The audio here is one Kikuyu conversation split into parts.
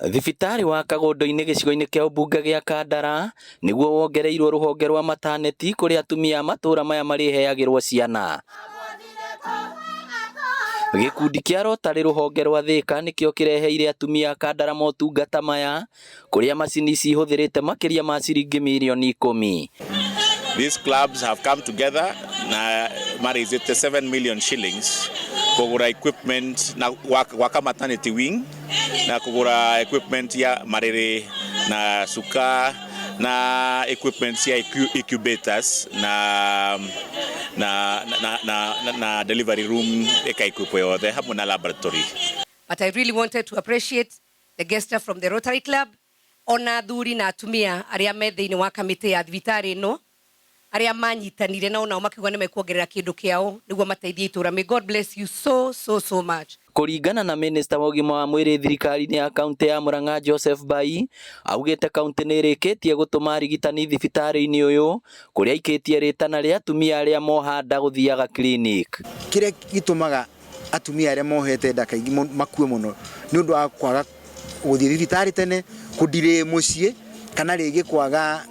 Thibitarĩ wa Kagũndũ-inĩ gĩcigo-inĩ kĩa ũmbunge gĩa Kandara nĩguo wongereirwo rũhonge rwa mataneti kũrĩa atumia a matũra maya marĩheagĩrwo ciana. Gĩkundi kĩa Rotary rũhonge rwa Thĩka nĩkĩo kĩreheire atumia a Kandara motungata maya kũrĩa macini ici ihũthĩrĩte makĩria ma ciringi mirioni 10. These clubs have come together na maraisĩte 7 million shillings kũgũra equipment na gwaka maternity wing na kũgũra equipment ya marĩrĩ na cuka na equipment cia incubators na na na na, na, na delivery room ĩka equip yothe hamwe na laboratory. But I really wanted to appreciate the gesture from the Rotary Club, ona athuri na atumia arĩa me thĩinĩ wa kamĩtĩ ya thibitarĩ ĩno, arĩa manyitanire nao nao makiuga nĩ mekuongerera kĩndũ kĩao nĩguo mateithie itũra. May God bless you so so so much. Kũringana na minista wa ũgima wa mwĩrĩ thirikari-inĩ ya kaunti ya Murang'a Joseph Mbai, augĩte kaunti nĩ ĩrĩkĩtie gũtũma arigitani thibitarĩ-inĩ ũyũ kũrĩa aikĩtie rĩtana rĩa atumia arĩa moha nda gũthiaga clinic. Kĩrĩa gĩtũmaga atumia arĩa mohete nda kaingĩ makue mũno nĩ ũndũ wa kwaga gũthiĩ thibitarĩ tene, kũndirĩ mũciĩ, kana rĩngĩ kwaga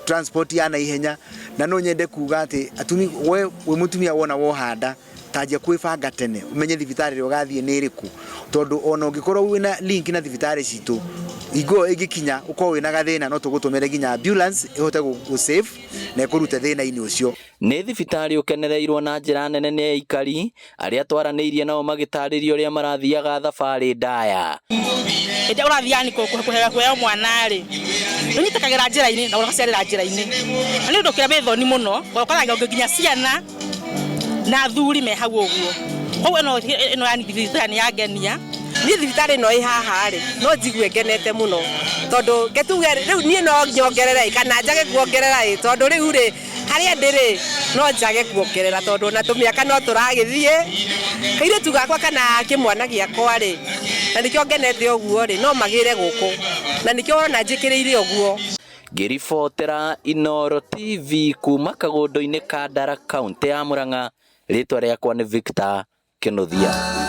transport ya naihenya. Na no nyende kuga atĩ atumi, we wĩ mũtumia wona woha nda, tanjia kwĩbanga tene, ũmenye thibitarĩ ĩrĩa ũgathiĩ nĩ ĩrĩkũ, tondũ ona ũngĩkorwo wĩna link na thibitarĩ citũ, hingo ĩyo ĩngĩkinya ũkorwo wĩna gathĩna no tũgũtũmĩre nginya ambulance ĩhote gũ save na ĩkũrute thĩna-inĩ ũcio. Nĩ thibitarĩ ũkenereirwo na njĩra nene nĩ aikari arĩa twaranĩirie nao magĩtarĩria ũrĩa marathiaga thabarĩ ndaya. Hĩndĩ ĩrĩa ũrathiaga kũheo mwana rĩ, nĩũnyitĩkagĩra njĩra-inĩ na ũgaciarĩra njĩra-inĩ. Na nĩ ũndũ ũkĩra wĩ thoni mũno, ũkoraga nginya ciana na athuri me hau ũguo. Koguo ĩno ĩno yani thibitarĩ nĩ yangenia. Niĩ thibitarĩ ĩno ĩ haha rĩ, no njigue ngenete mũno, tondũ reke tuge rĩu niĩ no nyongerere ĩ kana njage kuongerera ĩ, tondũ rĩu rĩ, harĩa ndĩ rĩ, no njage kuongerera tondũ ona tũmĩaka no tũragĩthiĩ. Kairĩtu gakwa kana kĩmwana gĩakwa rĩ, na nĩkĩo ngenete ũguo rĩ, no magĩre gũkũ, na nĩkĩo ũrona njĩkĩrĩire ũguo. Ngĩribotera Inooro TV kuma kagũndũ-inĩ ka Ndara, kaũntĩ ya Murang'a, rĩtwa rĩakwa nĩ Victor Kĩnuthia.